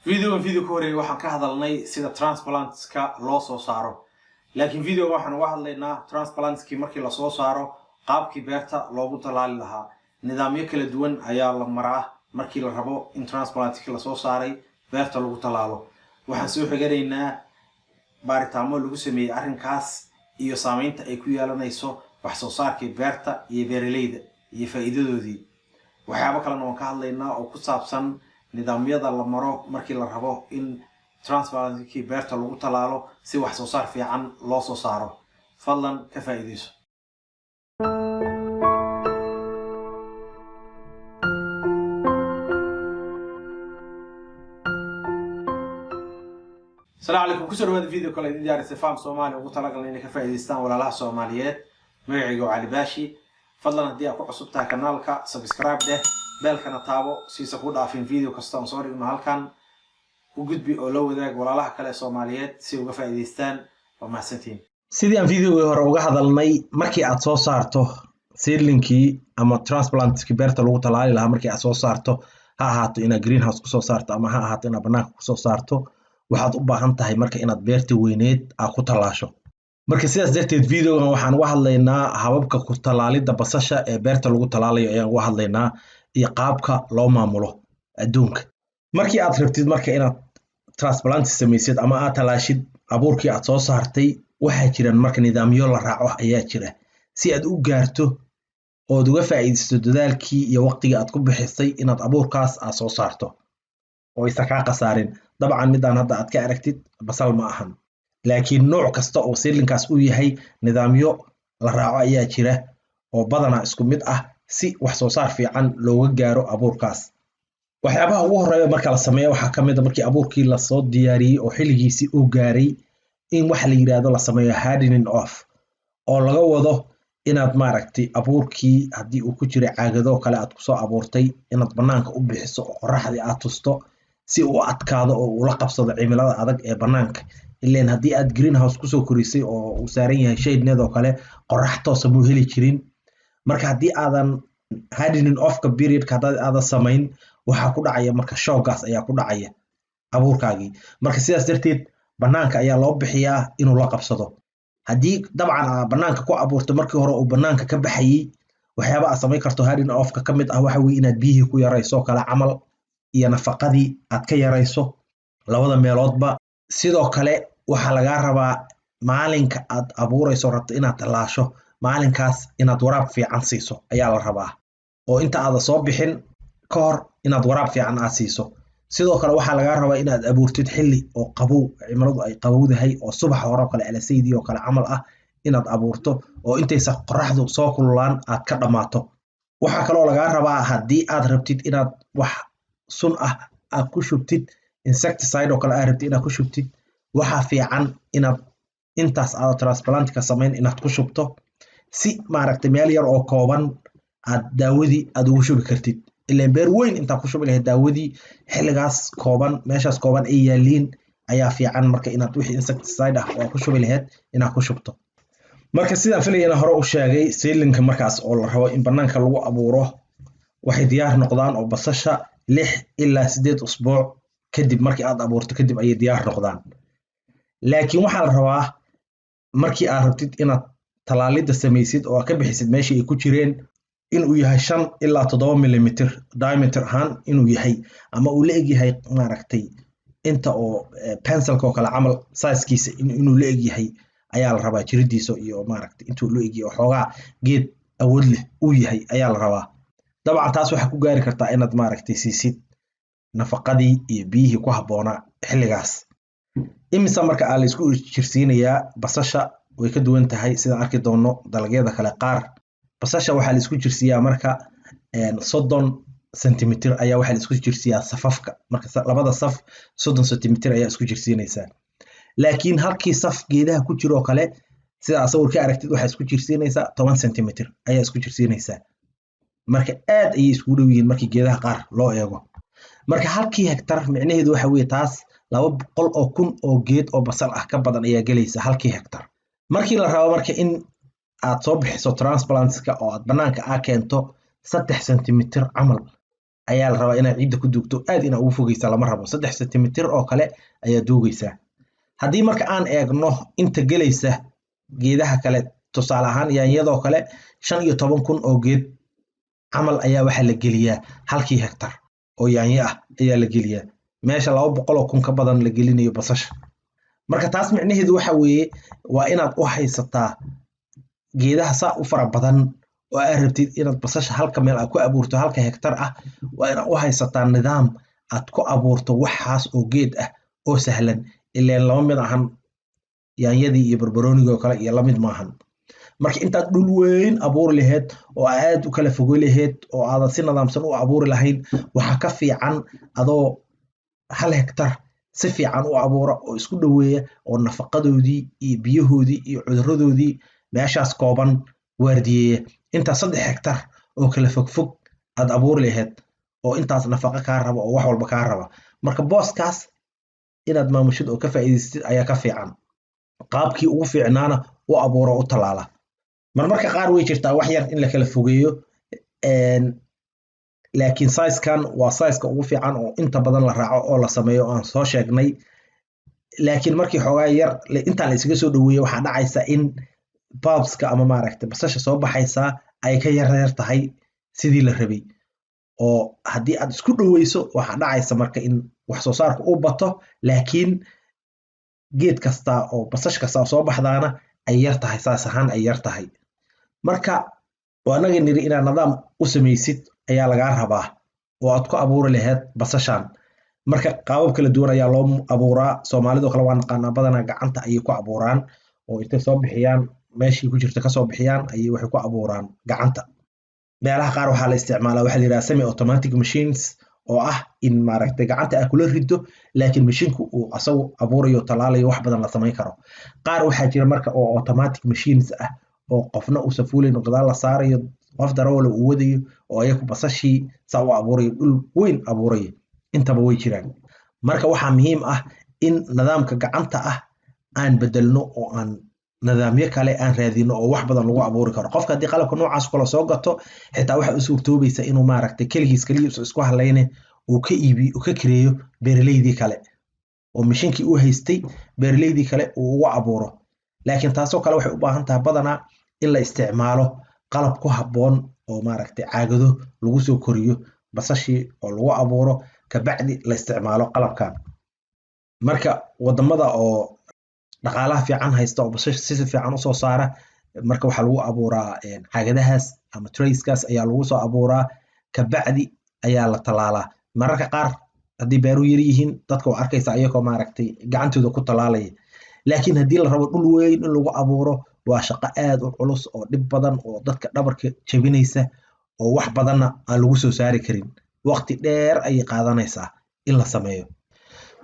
Videogan video ka horeeyay waxaan ka hadalnay sida transplantska loo soo saaro, laakiin videoga waxaan uga hadlaynaa transplantskii markii lasoo saaro qaabkii beerta loogu tallaali lahaa. Nidaamyo kala duwan ayaa la maraa markii la rabo in transplantkii lasoo saaray beerta lagu tallaalo. Waxaan soo xiganaynaa baaritaamo lagu sameeyey arrinkaas iyo saameynta ay ku yeelanayso wax soo saarkii beerta iyo beeraleyda iyo faa'iidadoodii. Waxyaabo kalena waan ka hadlaynaa oo ku saabsan nidaamyada la maro markii la rabo in transplantkii beerta lagu tallaalo si wax soo saar fiican loo soo saaro. Fadlan ka faa'iidayso. Asalaamu calaykum, kusoo dhawaada video kale idin diyaarisay Farm Soomaaliya, ugu talagalnay inay ka faa'iidaystaan walaalaha Soomaaliyeed. Magacayga waa Cali Baashi. Fadlan haddii aad ku cusub tahay kanaalka, subscribe dheh, beelkana taabo siisa ku dhaafin video kasta oon soo dhigno. Halkan u gudbi oo la wadaag walaalaha kale Soomaaliyeed si uga faa'iidaystaan. Waa mahadsantihiin. Sidii aan videogii hore uga hadalnay, markii aad soo saarto seedlingkii ama transplantkii beerta lagu tallaali lahaa, markii aad soo saarto, ha ahaato inaad greenhouse kusoo saarto ama ha ahaato inaad banaanka kusoo saarto, waxaad u baahan tahay marka inaad beerta weyneed aad ku tallaasho. Marka sidaas darteed videogan waxaan uga hadlaynaa hababka ku tallaalidda basasha ee beerta lagu tallaalayo ayaan uga hadlaynaa iyo qaabka loo maamulo adduunka. Markii aad rabtid marka inaad transplant samaysid ama aad tallaashid abuurkii aad soo saartay, waxaa jiraan marka nidaamyo la raaco ayaa jira si aad u gaarto ood uga faa'iidaysto dadaalkii iyo waqtigii aad ku bixisay inaad abuurkaas aad soo saarto oo aysan kaa khasaarin. Dabcan midaan hadda aad ka aragtid basal ma ahan, laakiin nooc kasta oo seedlingkaas uu yahay nidaamyo la raaco ayaa jira oo badanaa isku mid ah si wax soo saar fiican looga gaaro abuurkaas. Waxyaabaha ugu horeeya marka la sameeyo waxaa ka mid a, markii abuurkii lasoo diyaariyey oo xilligiisii uu gaaray, in waxa la yidhaahdo la sameeyo hardening off, oo laga wado inaad maaragtay abuurkii haddii uu ku jira caagadoo kale aad kusoo abuurtay inaad banaanka u bixiso oo qoraxdii aad tusto si uu adkaado oo ula qabsado cimilada adag ee banaanka. Ileen haddii aad greenhouse kusoo korisay oo uu saaran yahay shade net oo kale, qorax toosa muu heli jirin. Marka haddii aadan hardening offka periodka haddaad aadan samayn, waxaa ku dhacaya marka shooggaas ayaa ku dhacaya abuurkaagii. Marka sidaas darteed banaanka ayaa loo bixiyaa inuu la qabsado. Haddii dabcan aa banaanka ku abuurto markii hore uu banaanka ka baxayey, waxyaaba aad samayn karto hardening offka ka mid ah waxa weye inaad biyihii ku yarayso kale camal iyo nafaqadii aad ka yarayso labada meeloodba. Sidoo kale waxaa lagaa rabaa maalinka aad abuurayso rabto inaad tallaasho, maalinkaas inaad waraab fiican siiso ayaa la rabaa, oo inta aada soo bixin ka hor inaad waraab fiican aad siiso. Sidoo kale waxaa lagaa rabaa inaad abuurtid xilli oo qabow, cimiladu ay qabowdahay, oo subaxa hore oo kale alasaydii oo kale camal ah inaad abuurto, oo intaysa qoraxdu soo kululaan aad ka dhammaato. Waxaa kaloo lagaa rabaa haddii aad rabtid inaad wax sun ah aad ku shubtid, insecticide oo kale aad rabtid inaad ku shubtid, waxaa fiican inaad intaas aada transplantka samayn inaad ku shubto, si maaragtay meel yar oo kooban aad daawadii aad ugu shubi kartid. Ileen beer weyn intaa ku shubi lahayd daawadii, xilligaas kooban meeshaas kooban ay yaaliin ayaa fiican marka inaad wixii insecticide ah oo ku shubi lahayd inaad ku shubto. Marka sidaan filayana hore u sheegay, seedlingka markaas oo la rabo in banaanka lagu abuuro waxay diyaar noqdaan oo basasha 6 ilaa 8 usbuuc kadib markii aad abuurto kadib ayay diyaar noqdaan. Laakiin waxaa la rabaa markii aad rabtid inaad tallaalidda samaysid oo aad ka bixisid meeshii ay ku jireen inuu yahay 5 ilaa 7 millimeter diameter ahaan inuu yahay, ama uu la egyahay maaragtay inta oo pencilka oo kale camal sizekiisa inuu la egyahay ayaa la rabaa, jiridiisa iyo maaragtay intuu la egyahay oo xoogaa geed awood leh uu yahay ayaa la rabaa. Dabcan taas waxaa ku gaari kartaa inaad maaragtay siisid nafaqadii iyo biyihii ku habboonaa xilligaas. Imisa marka aa la isku jirsiinayaa basasha way ka duwan tahay sidaan arki doono dalagyada kale qaar. Basasha waxaa la isku jirsiiyaa marka 30 sentimitir ayaa waxaa la isku jirsiiyaa safafka. Marka labada saf 30 sentimitir ayaa isku jirsiinaysaa. Laakiin halkii saf geedaha ku jiro oo kale sida aad sawir ka aragtid waxaa isku jirsiinaysaa 10 sentimitir ayaa isku jirsiinaysaa. Marka aad ayay iskugu dhow yihiin markii geedaha qaar loo eego. Marka halkii hektar micnaheedu waxa weeye taas 200,000 oo geed oo basal ah ka badan ayaa gelaysa halkii hektar. Markii la rabo marka in aad soo bixiso transplantska oo aad banaanka aa keento 3 sentimitir camal ayaa la rabaa inaad ciidda ku duugto. Aad inaa ugu fogeysa lama rabo, 3 sentimitir oo kale ayaa duugaysaa. Haddii marka aan eegno inta gelaysa geedaha kale, tusaale ahaan yaanyadoo kale 15,000 oo geed camal ayaa waxaa la geliyaa halkii hektar oo yaanyo ah ayaa la geliyaa, meesha 200,000 ka badan la gelinayo basasha. Marka taas micnaheedu waxa weeye waa inaad u haysataa geedaha saa u fara badan oo aad rabtid inaad basasha halka meel aad ku abuurto halka hektar ah, waa inaad u haysataa nidaam aad ku abuurto waxaas oo geed ah oo sahlan. Ileen lama mid ahan yaanyadii iyo barbaroonigii oo kale iyo lamid maahan. Marka intaad dhul weyn abuuri lahayd oo aad u kala fogoy lahayd oo aadan si nidaamsan u abuuri lahayn, waxaa ka fiican adoo hal hektar si fiican u abuura oo isku dhoweeya oo nafaqadoodii iyo biyahoodii iyo cuduradoodii meeshaas kooban waardiyeeya, intaas 3 hektar oo kala fogfog aad abuuri lahayd oo intaas nafaqa kaa raba oo wax walba kaa raba. Marka booskaas inaad maamushid oo ka faa'iidaysatid ayaa ka fiican, qaabkii ugu fiicnaana u abuura u tallaala. Marmarka qaar way jirtaa wax yar in la kala fogeeyo, laakiin sizekan waa sizeka ugu fiican oo inta badan la raaco oo la sameeyo oo aan soo sheegnay. Laakiin markii xoogaa yar intaa la isaga soo dhoweeyo, waxaa dhacaysa in bulbska ama maaragtay basasha soo baxaysaa ay ka yaryar tahay sidii la rabay, oo haddii aad isku dhoweyso waxaa dhacaysa marka in wax soo saarku uu bato, laakiin geed kasta oo basash kasta oo soo baxdaana ay yar tahay, saas ahaan ay yar tahay. Marka waa anaga niri inaad nidaam u samaysid ayaa lagaa rabaa oo aad ku abuuri lahayd basashan. Marka qaabab kala duwan ayaa loo abuuraa. Soomaalidoo kale waa naqaanaa, badanaa gacanta ayay ku abuuraan oo intay soo bixiyaan meeshii ku jirta kasoo bixiyaan ayay waxay ku abuuraan gacanta. Meelaha qaar waxaa la isticmaalaa waxaa la yidhaha semi automatic machines, oo ah in maaragtay gacanta aad kula riddo laakiin mashinku uu asagu abuurayo, tallaalayo, wax badan la samayn karo. Qaar waxaa jira marka oo automatic machines ah oo qofna uusan fuulayn oo gadaal la saarayo, qof darawala uu wadayo oo ayaku basashii saa u abuurayo, dhul weyn abuurayo. Intaba way jiraan. Marka waxaa muhiim ah in nidaamka gacanta ah aan bedelno oo aan nidaamyo kale aan raadino oo wax badan lagu abuuri karo. Qofka haddii qalabka noocaas kale soo gato, xitaa waxaa u suurtoobaysa inuu maaragtay keligiis keligiis isku halayne uu ka iibiyo, uu ka kireeyo beeraleydii kale oo mashiinkii uu haystay beeraleydii kale uu ugu abuuro. Laakiin taasoo kale waxay u baahan tahay badanaa in la isticmaalo qalab ku habboon oo maaragtay caagado lagu soo koriyo basashii oo lagu abuuro, kabacdi la isticmaalo qalabkan. Marka wadamada oo dhaqaalaha fiican haysta oo basasha si fiican usoo saara, marka waxaa lagu abuuraa caagadahaas ama trayskaas ayaa lagu soo abuuraa, kabacdi ayaa la tallaalaa. Mararka qaar haddii beeruhu yar yihiin, dadka waa arkaysa ayagoo maaragtay gacantooda ku tallaalaya. Laakiin haddii la rabo dhul weyn in lagu abuuro, waa shaqo aad u culus oo dhib badan oo dadka dhabarka jebinaysa oo wax badanna aan lagu soo saari karin, waqti dheer ayay qaadanaysaa in la sameeyo.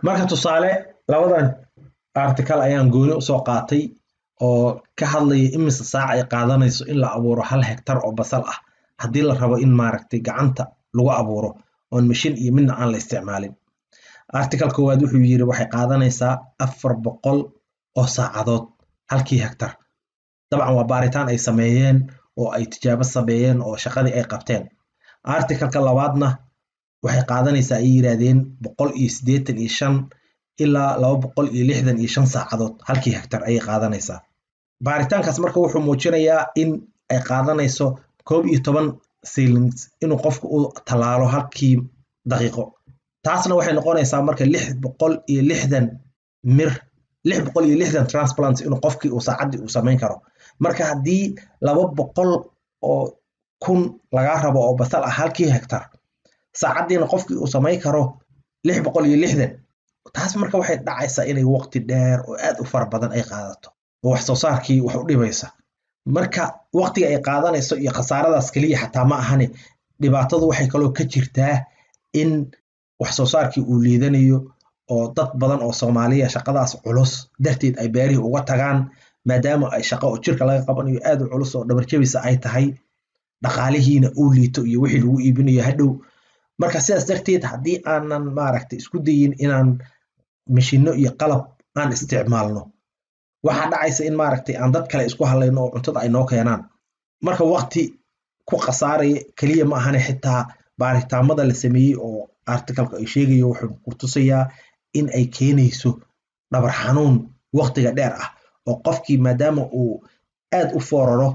Marka tusaale labadan article ayaan gooni usoo qaatay oo ka hadlaya imise saac ay qaadanayso in la abuuro hal hektar oo basal ah haddii la rabo in maaragtay gacanta lagu abuuro oon mashiin iyo midna aan la isticmaalin. Article koowaad wuxuu yiri waxay qaadanaysaa 400 oo saacadood halkii hektar. Dabcan waa baaritaan ay sameeyeen oo ay tijaabo sameeyeen oo shaqadii ay qabteen. Articleka labaadna waxay qaadanaysaa ay yiraahdeen 185 ilaa 265 saacadood halkii hektar ayay qaadanaysaa. Baaritaankaas marka wuxuu muujinayaa in ay qaadanayso 11 seedlings inuu qofku u tallaalo halkii daqiiqo. Taasna waxay noqonaysaa marka 660 mir, 660 transplants inuu qofkii uu saacaddii uu samayn karo. Marka haddii 200,000 lagaa rabo oo basal ah halkii hektar, saacaddiina qofkii uu samayn karo 660, taas marka waxay dhacaysaa inay waqti dheer oo aad u fara badan ay qaadato oo wax soo saarkii wax u dhibaysa. Marka waqtiga ay qaadanayso iyo khasaaradaas keliya xataa ma ahane, dhibaatadu waxay kaloo ka jirtaa in wax soo saarkii uu liidanayo oo dad badan oo Soomaaliya shaqadaas culus darteed ay beerihii uga tagaan, maadaama ay shaqo oo jirka laga qabanayo aad u culus oo dhabar jebisa ay tahay, dhaqaalihiina uu liito iyo wixii lagu iibinayo hadhow. Marka sidaas darteed haddii aanan maaragtay isku dayin inaan mashiinno iyo qalab aan isticmaalno, waxaa dhacaysa in maaragtay aan dad kale isku halayno oo cuntada ay noo keenaan. Marka waqti ku khasaaraya keliya ma ahane, xitaa Baaritaamada la sameeyey oo articleka ay sheegayo wuxuu ku tusayaa in ay keenayso dhabar xanuun waqtiga dheer ah, oo qofkii maadaama uu aad u fooraro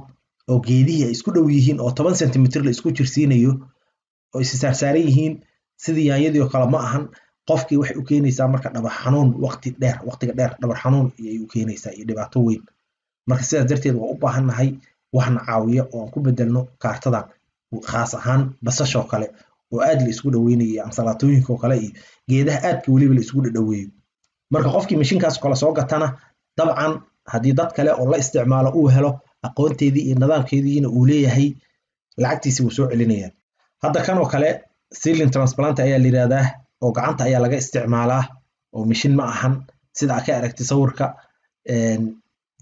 oo geedihii ay isku dhow yihiin oo 10 centimeter la isku jirsiinayo oo is saarsaaran yihiin sidii yaanyadii oo kale ma ahan. Qofkii waxay u keenaysaa marka dhabar xanuun waqti dheer, waqtiga dheer dhabar xanuun ayay u keenaysaa iyo dhibaato weyn. Marka sidaas darteed waa u baahannahay waxna caawiya oo aan ku bedelno kaartadan, khaas ahaan basashoo kale oo aad la isku dhaweynayo, ansalaatooyinka oo kale iyo geedaha aadka weliba la isugu dhadhaweeyo. Marka qofkii mashiinkaas kale soo gatana, dabcan haddii dad kale oo la isticmaalo uu helo, aqoonteedii iyo nidaamkeediina uu leeyahay, lacagtiisi wuu soo celinayaa. Hadda kan oo kale seedling transplant ayaa la yidhahdaa, oo gacanta ayaa laga isticmaalaa oo mashiin ma ahan. Sida aad ka aragtay sawirka,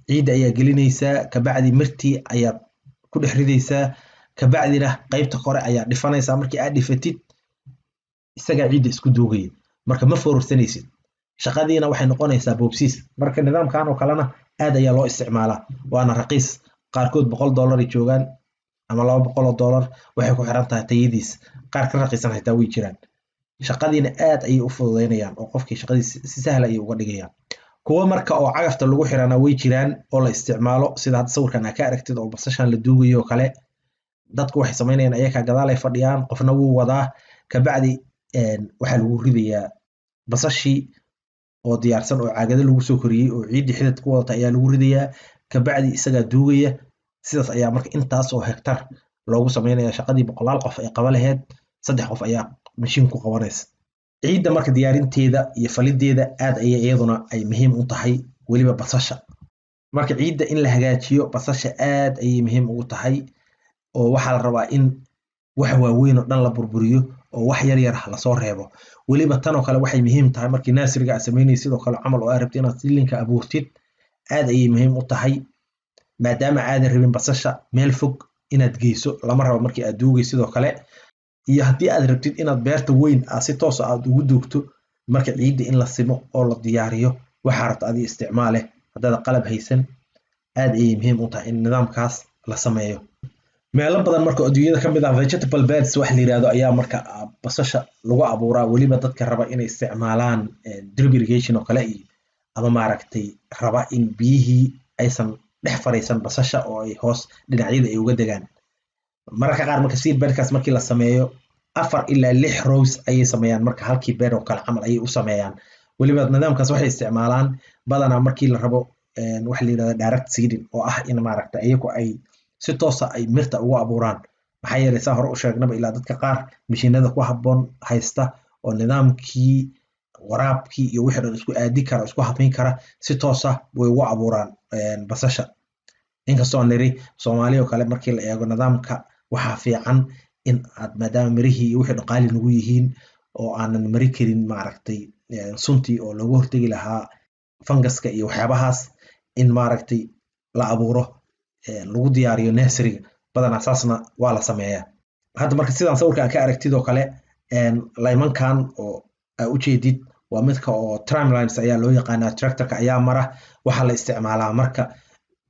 ciidda ayaa gelinaysaa, kabacdi mirtii ayaad ku dhex ridaysaa, kabacdina qaybta kore ayaa dhifanaysaa. Markii aad dhifatid, isagaa ciidda isku duugaya, marka ma foorarsanaysid, shaqadiina waxay noqonaysaa boobsiis. Marka nidaamkan oo kalena aad ayaa loo isticmaalaa, waana raqiis. Qaarkood $100 ay joogaan ama $200, waxay ku xiran tahay tayadiis. Qaar ka raqiisan xitaa way jiraan. Shaqadiina aad ayay u fududeynayaan oo qofkii shaqadiis si sahla ayay uga dhigayaan. Kuwo marka oo cagafta lagu xirana way jiraan oo la isticmaalo, sida hadda sawirkan aad ka aragtid oo basashan la duugayo oo kale. Dadku waxay samaynayaan, ayakaa gadaal ay fadhiyaan, qofna wuu wadaa, kabacdi waxaa lagu ridayaa basashii oo diyaarsan oo caagado lagu soo koriyey oo ciiddii xidid ku wadata ayaa lagu ridayaa, kabacdi isagaa duugaya. Sidaas ayaa marka intaas oo hektar loogu sameynaya. Shaqadii boqolaal qof ay qaba lahayd, 3 qof ayaa mashiin ku qabanaysa. Ciidda marka diyaarinteeda iyo falideeda aad ayay iyaduna ay muhiim u tahay, weliba basasha. Marka ciidda in la hagaajiyo basasha aad ayay muhiim ugu tahay, oo waxaa la rabaa in wax waaweyn oo dhan la burburiyo oo wax yar yar ah lasoo reebo. Weliba tan oo kale waxay muhiim tahay markii nurseryga aad samaynaysid sidoo kale camal oo aad rabtid inaad seedlingka abuurtid, aad ayay muhiim u tahay, maadaama aadan rabin basasha meel fog inaad geyso, lama rabo markii aad duugay sidoo kale. Iyo haddii aad rabtid inaad beerta weyn aad si toos ah aad ugu duugto, marka ciidda in la simo oo la diyaariyo, waxaa rabta adiga isticmaale, haddaad qalab haysan, aad ayay muhiim u tahay in nidaamkaas la sameeyo. Meelo badan marka adduunyada ka mid ah vegetable beds wax la yirahdo ayaa marka basasha lagu abuuraa, weliba dadka raba inay isticmaalaan drip irrigation oo kale iyo ama maaragtay raba in biyihii aysan dhex fariisan basasha oo ay hoos dhinacyada ay uga degaan. Mararka qaar marka seed bedkaas markii la sameeyo, 4 ilaa 6 rows ayay sameeyaan, marka halkii bed oo kale camal ayay u sameeyaan. Weliba nidaamkaas waxay isticmaalaan badanaa markii la rabo waxa la yirahdo direct seeding, oo ah in maaragta iyagu ay si toosa ay mirta ugu abuuraan. Maxaa yeelay, saa hore u sheegnaba, ilaa dadka qaar mashiinada ku habboon haysta oo nidaamkii waraabkii iyo wixii dhan isku aadi kara, isku habayn kara, si toosa way ugu abuuraan basasha. Inkastoo niri Soomaali oo kale markii la eego nidaamka, waxaa fiican in aad, maadaama mirihii iyo wixii dhan qaali nagu yihiin oo aanan mari karin maaragtay suntii oo looga hortegi lahaa funguska iyo waxyaabahaas, in maaragtay la abuuro, lagu diyaariyo nurseryga badanaa, saasna waa la sameeyaa. Hadda marka sidaan sawirka aad ka aragtid oo kale, laymankan oo aa ujeedid waa midka oo tramlines ayaa loo yaqaanaa. Tractorka ayaa mara. Waxaa la isticmaalaa marka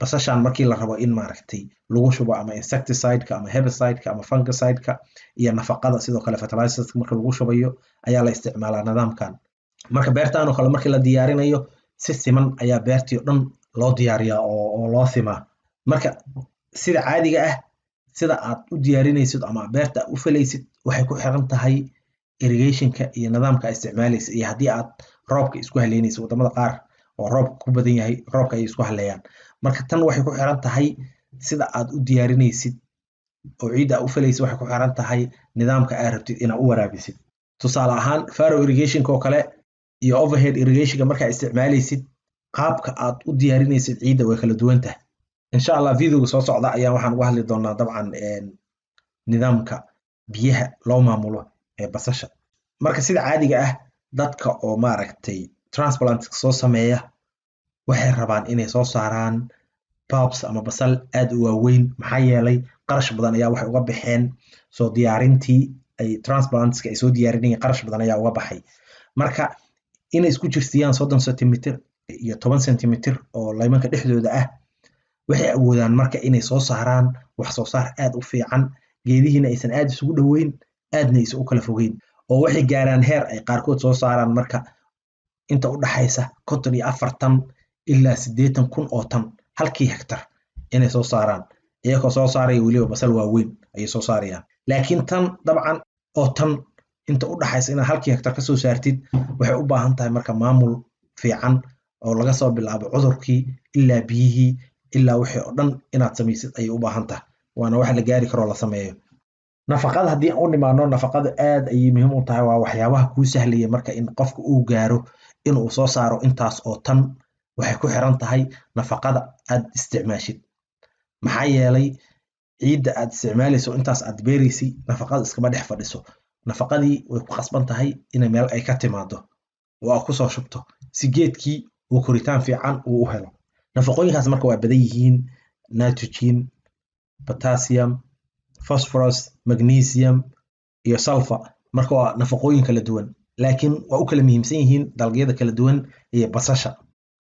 basashan markii la rabo in maaragtay lagu shubo ama insecticide-ka ama herbicide-ka ama fungicide-ka iyo nafaqada, sidoo kale fertilizers marka lagu shubayo ayaa la isticmaalaa nidaamkan. Marka beertan oo kale markii la diyaarinayo, si siman ayaa beertii oo dhan loo diyaariyaa oo loo simaa. Marka sida caadiga ah, sida aad u diyaarinaysid ama beerta aad u falaysid waxay ku xiran tahay irrigationka iyo nidaamka aad isticmaalaysid iyo haddii aad roobka isku haleynaysid. Wadamada qaar oo roobka ku badan yahay, roobka ayay isku haleeyaan. Marka tan waxay ku xiran tahay sida aad u diyaarinaysid oo ciidda aad u falaysid, waxay ku xiran tahay nidaamka aad rabtid inaad u waraabisid. Tusaale ahaan, furrow irrigationka oo kale iyo overhead irrigationka markaa isticmaalaysid, qaabka aad u diyaarinaysid ciidda way kala duwan tahay. Insha Allah videoga soo socda ayaan waxaan uga hadli doonaa dabcan nidaamka biyaha loo maamulo ee basasha. Marka sida caadiga ah, dadka oo maaragtay transplant soo sameeya waxay rabaan inay soo saaraan bulbs ama basal aad u waaweyn, maxaa yeelay qarash badan ayaa waxay uga baxeen soo diyaarintii ay transplantska ay soo diyaarinayeen, qarash badan ayaa uga baxay. Marka inay isku jirsiyaan 30 centimeter iyo 10 centimeter oo laymanka dhexdooda ah, waxay awoodaan marka inay soo saaraan wax soo saar aad u fiican, geedihiina aysan aad isugu dhoweyn. Aadna aysan u kala fogeyn, oo waxay gaaraan heer ay qaarkood soo saaraan marka inta u dhaxaysa 54 tan ilaa 80,000 oo tan halkii hektar inay soo saaraan, iyagoo soo saaraya weliba basal waaweyn ayay soo saarayaan. Laakiin tan dabcan oo tan inta u dhaxaysa inaad halkii hektar kasoo saartid waxay u baahan tahay marka maamul fiican oo laga soo bilaabo cudurkii ilaa biyihii ilaa wixii oo dhan inaad samaysid ayay u baahan tahay, waana wax la gaari karoo la sameeyo. Nafaqada haddii aan u nimaano, nafaqada aad ayay muhiim u tahay. Waa waxyaabaha kuu sahlaya marka in qofka uu gaaro inuu soo saaro intaas oo tan. Waxay ku xiran tahay nafaqada aad isticmaashid, maxaa yeelay ciidda aad isticmaalayso intaas aad beeraysay nafaqada iskama dhex fadhiso. Nafaqadii way ku qasban tahay inay meel ay ka timaado oo aad kusoo shubto si geedkii uu koritaan fiican uu u helo. Nafaqooyinkaas marka waa badan yihiin: nitrogen, potassium, phosphorus, magnesium iyo sulfur. Marka waa nafaqooyin kala duwan, laakiin waa u kala muhiimsan yihiin dalagyada kala duwan iyo basasha.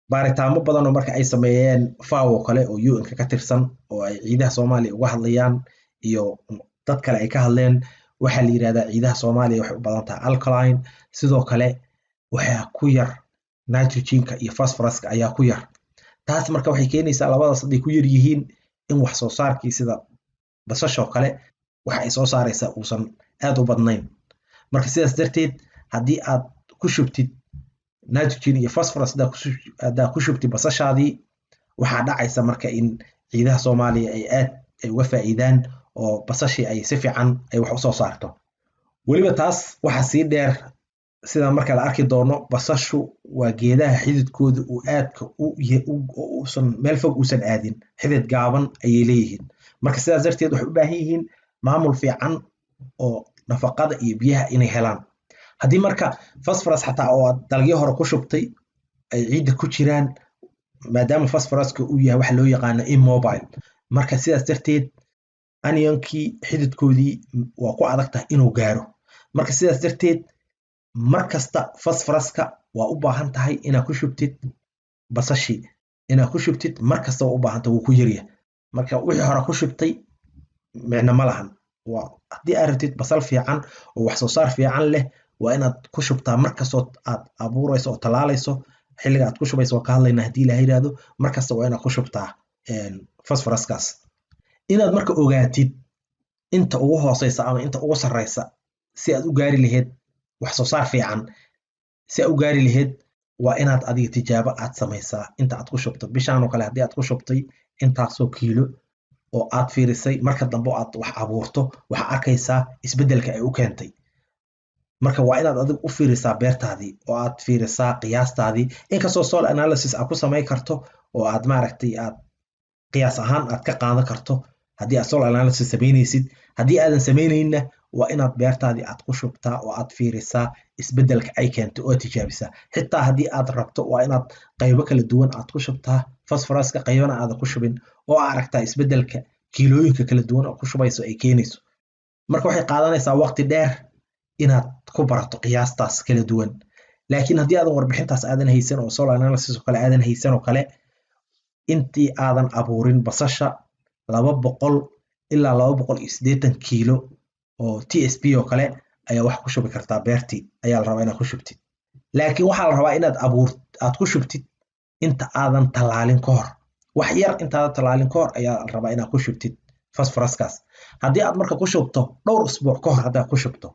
Baaritaamo badan oo marka ay sameeyeen FAO oo kale oo UN-ka ka tirsan oo ay ciidaha Soomaaliya uga hadlayaan iyo dad kale ay ka hadleen, waxaa la yidhahdaa ciidaha Soomaaliya waxay u badan tahay alkaline. Sidoo kale waxaa ku yar nitrogenka iyo phosphoruska ayaa ku yar. Taas marka waxay keenaysaa labadaas hadday ku yar yihiin in wax soo saarkii sida basasha oo kale waxa ay soo saaraysaa uusan aad u badnayn. Marka sidaas darteed haddii aad ku shubtid nitrogen iyo phosphorus, haddaa ku shubtid basashaadii, waxaa dhacaysa marka in ciidaha Soomaaliya ay aad ay uga faa'iidaan oo basashii ay si fiican ay wax usoo saarto. Weliba taas waxaa sii dheer, sida marka la arki doono, basashu waa geedaha xididkooda uu aadka uusan meel fog uusan aadin, xidid gaaban ayay leeyihiin. Marka sidaas darteed waxay u baahan yihiin maamul fiican oo nafaqada iyo biyaha inay helaan. Haddii marka phosphorus xataa oo aad dalagyo hore ku shubtay ay ciidda ku jiraan, maadaama phosphoruska uu yahay waxa loo yaqaano immobile, marka sidaas darteed anionkii xididkoodii waa ku adag tahay inuu gaaro. Marka sidaas darteed mar kasta phosphoruska waa u baahan tahay inaad ku shubtid basashii, inaad ku shubtid mar kasta waa u baahan tahay, wuu ku yaryahay. Marka wixii hore ku shubtay micno ma lahan. Waa haddii aad rabtid basal fiican oo wax soo saar fiican leh, waa inaad ku shubtaa mar kastoo aad abuurayso oo talaalayso. Xilliga aad ku shubayso waa ka hadlaynaa haddii Ilahay yidhaahdo. Mar kasta waa inaad ku shubtaa phosphoruskaas. Inaad marka ogaatid inta ugu hooseysa ama inta ugu sarreysa si aad u gaari lahayd wax soo saar fiican, si aad u gaari lahayd, waa inaad adiga tijaabo aad samaysaa inta aad ku shubto bishaan oo kale. Haddii aad ku shubtay intaasoo kiilo oo aad fiirisay, marka dambe aad wax abuurto waxaa arkaysaa isbeddelka ay u keentay. Marka waa inaad adiga u fiirisaa beertaadii oo aad fiirisaa qiyaastaadii, inkastoo soil analysis aad ku samayn karto oo aad maaragtay aad qiyaas ahaan aad ka qaadan karto haddii aad soil analysis samaynaysid. Haddii aadan samaynayna, waa inaad beertaadii aad ku shubtaa oo aad fiirisaa isbeddelka ay keentay oo tijaabisaa. Xitaa haddii aad rabto, waa inaad qaybo kala duwan aad ku shubtaa phosphoruska, qaybana aadan ku shubin, oo aragtaa isbeddelka kiilooyinka kala duwan oo ku shubayso ay keenayso. Marka waxay qaadanaysaa waqti dheer inaad ku barato qiyaastaas kala duwan. Laakiin haddii aadan warbixintaas aadan haysan oo soil analysis oo kale aadan haysan oo kale, intii aadan abuurin basasha 200 ilaa 280 kiilo oo TSP oo kale ayaa wax ku shubi kartaa beertii ayaa la rabaa inaad ku shubtid. Laakiin waxaa la rabaa inaad abuur aad ku shubtid inta aadan tallaalin ka hor, wax yar intaadan tallaalin ka hor ayaa la rabaa inaad ku shubtid phosphoruskaas. Haddii aad marka ku shubto dhowr usbuuc ka hor, haddaad ku shubto,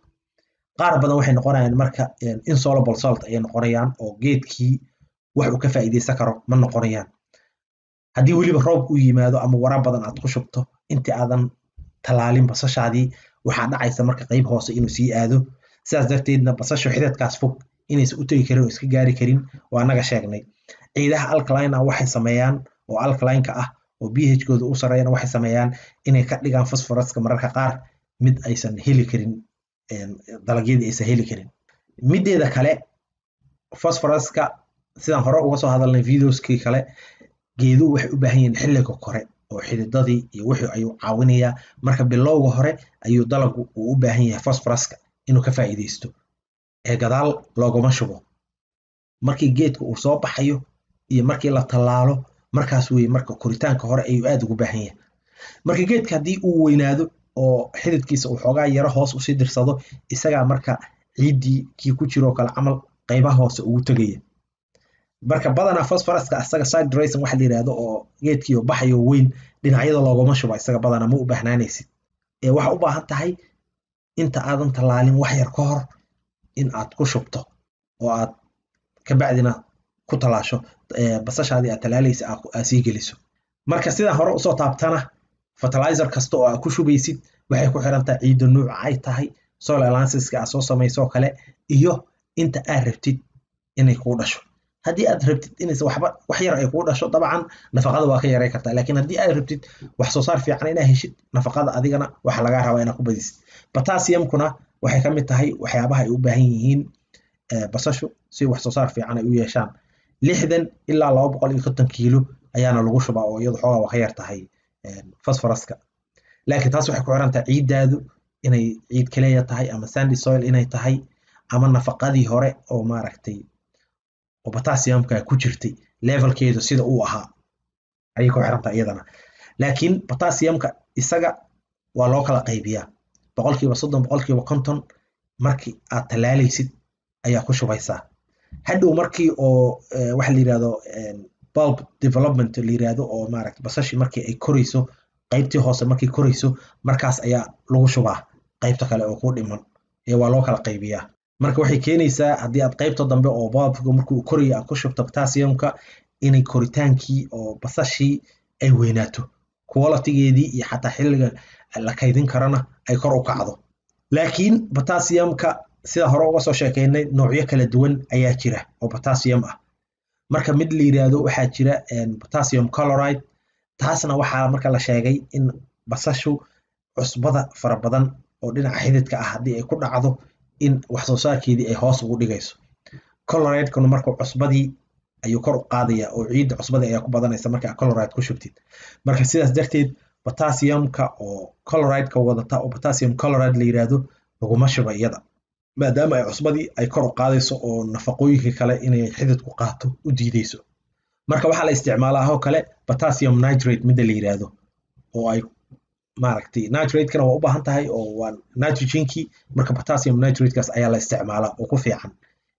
qaar badan waxay noqonayaan marka insoluble salt ayay noqonayaan oo geedkii wax uu ka faa'iidaysan karo ma noqonayaan. Haddii weliba roob uu yimaado ama wara badan aad ku shubto intii aadan tallaalin basashaadii, waxaa dhacaysa marka qayb hoose inuu sii aado. Sidaas darteedna basashu xididkaas fog inaysan u tegi karin oo iska gaari karin waa annaga sheegnay. Ciidaha alkaline ah waxay sameeyaan oo alkaline-ka ah oo pH-kooda u sareeyana waxay sameeyaan inay ka dhigaan phosphoruska mararka qaar mid aysan heli karin dalagyadii aysan heli karin. Mideeda kale, phosphoruska sidaan hore uga soo hadalnay videoskii kale, geeduhu waxay u baahan yihiin xilliga kore oo xididadii iyo wixii ayuu caawinayaa. Marka bilowga hore ayuu dalagu uu u baahan yahay phosphoruska inuu ka faa'iidaysto ee gadaal looguma shubo. Markii geedka uu soo baxayo iyo markii la tallaalo, markaas weye marka koritaanka hore ayuu aad ugu baahan yahay. Marka geedka haddii uu weynaado oo xididkiisa uu xoogaa yaro hoos usii dirsado, isagaa marka ciiddii kii ku jiroo kale camal qaybaha hoose ugu tegaya. Marka badanaa phosphoruska isaga side dressing waxa la yiraahdo oo geedkii oo baxayo weyn dhinacyada loogama shuba, isaga badanaa ma u baahnaanaysid. Ee waxa u baahan tahay inta aadan tallaalin wax yar ka hor in aad ku shubto oo aad kabacdina ku tallaasho basashaadii aad tallaalaysa aad sii geliso. Marka sidaan hore usoo taabtana, fertilizer kasta oo aad ku shubaysid waxay ku xiran tahay ciidda nuuca ay tahay, soil analysiska aad soo samayso kale, iyo inta aad rabtid inay kuu dhasho. Haddii aad rabtid inaysan waxba, wax yar ay kuu dhasho, dabcan nafaqada waa ka yaray kartaa. Laakiin haddii aad rabtid wax soo saar fiican inaad heshid, nafaqada adigana waxa lagaa rabaa inaad ku badisid. Potassiumkuna waxay ka mid tahay waxyaabaha ay u baahan yihiin basashu si wax soo saar fiican ay u yeeshaan. 60 ilaa 250 kiilo ayaana lagu shubaa, oo iyadu xoogaa waa ka yar tahay phosphoruska. Laakiin taas waxay ku xiran tahay ciiddaadu inay ciid kaleya tahay ama sandy soil inay tahay, ama nafaqadii hore oo maaragtay oo potassiumka ku jirtay levelkeedu sida uu ahaa ayay ku xiran tahay iyadana. Laakiin potassiumka isaga waa loo kala qaybiyaa, 30%, 50% markii aad tallaalaysid ayaa ku shubaysaa. Hadhow markii oo waxa la yirahdo bulb development la yirahdo, oo maaragtay basashii markii ay korayso, qaybtii hoose markay korayso, markaas ayaa lagu shubaa qaybta kale oo ku dhiman ee waa loo kala qaybiyaa. Marka waxay keenaysaa haddii aad qaybta dambe oo bulbka markuu korayo aad ku shubto potassiumka, inay koritaankii oo basashii ay weynaato, qualitygeedii iyo xataa xilliga la kaydin karana ay kor u kacdo. Laakiin potassiumka sida hore uga soo sheekeynay, noocyo kala duwan ayaa jira oo potassium ah. Marka mid la yiraahdo waxaa jira potassium chloride, taasna waxaa marka la sheegay in basashu cusbada fara badan oo dhinaca xididka ah haddii ay ku dhacdo in wax soo saarkeedii ay hoos ugu dhigayso. Chloride-kuna marka cusbadii ayuu kor u qaadaya, oo ciidda cusbadii ayaa ku badanaysa marka aad chloride ku shubtid. Marka sidaas darteed potassiumka oo chloride-ka wadata, oo potassium chloride la yiraahdo, laguma shubo iyada, maadaama ay cusbadii ay kor u qaadayso oo nafaqooyinka kale inay xididku qaato u diideyso. Marka waxaa la isticmaalaa oo kale potassium nitrate midda la yiraahdo, oo ay maaragtay nitrate-kana waa u baahan tahay oo waa nitrogenkii. Marka potassium nitrate-kaas ayaa la isticmaalaa oo ku fiican.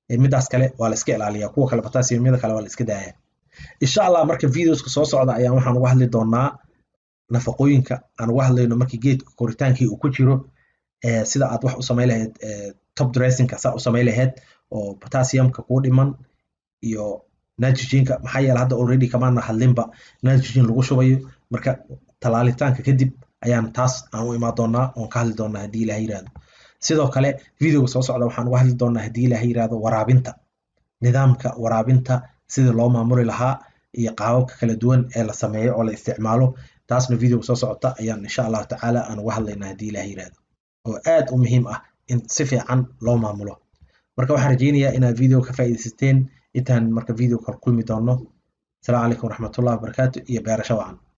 Midaas kale waa la iska ilaaliyaa, kuwa kale potassiumyada kale waa la iska daayaa, insha Allah. Marka videoska soo socda ayaan waxaan uga hadli doonaa nafaqooyinka aan uga hadlayno markii geedka koritaankii uu ku jiro, sida aad wax u samayn lahayd, top dressingka saa u samayn lahayd oo potassiumka kuu dhiman iyo nitrogenka. Maxaa yeele hadda already kamaana hadlinba nitrogen lagu shubayo. Marka talaalitaanka kadib ayaan taas aan u imaan doonaa oon ka hadli doonaa, haddii Ilaah yiraahdo. Sidoo kale videoga soo socda waxaan uga hadli doonaa, haddii Ilaah yiraahdo, waraabinta, nidaamka waraabinta sidii loo maamuli lahaa iyo qaababka kala duwan ee la sameeyo oo la isticmaalo. Taasna videoga soo socota ayaan insha Allahu tacaala aan uga hadlaynaa, haddii Ilaah yiraahdo, oo aad u muhiim ah in si fiican loo maamulo. Marka waxaan rajeynayaa inaad video ka faa'iidaysateen. Intaan marka video kala kulmi doono, asalaamu calaykum waraxmatullahi wabarakaatu iyo beerasho wacan.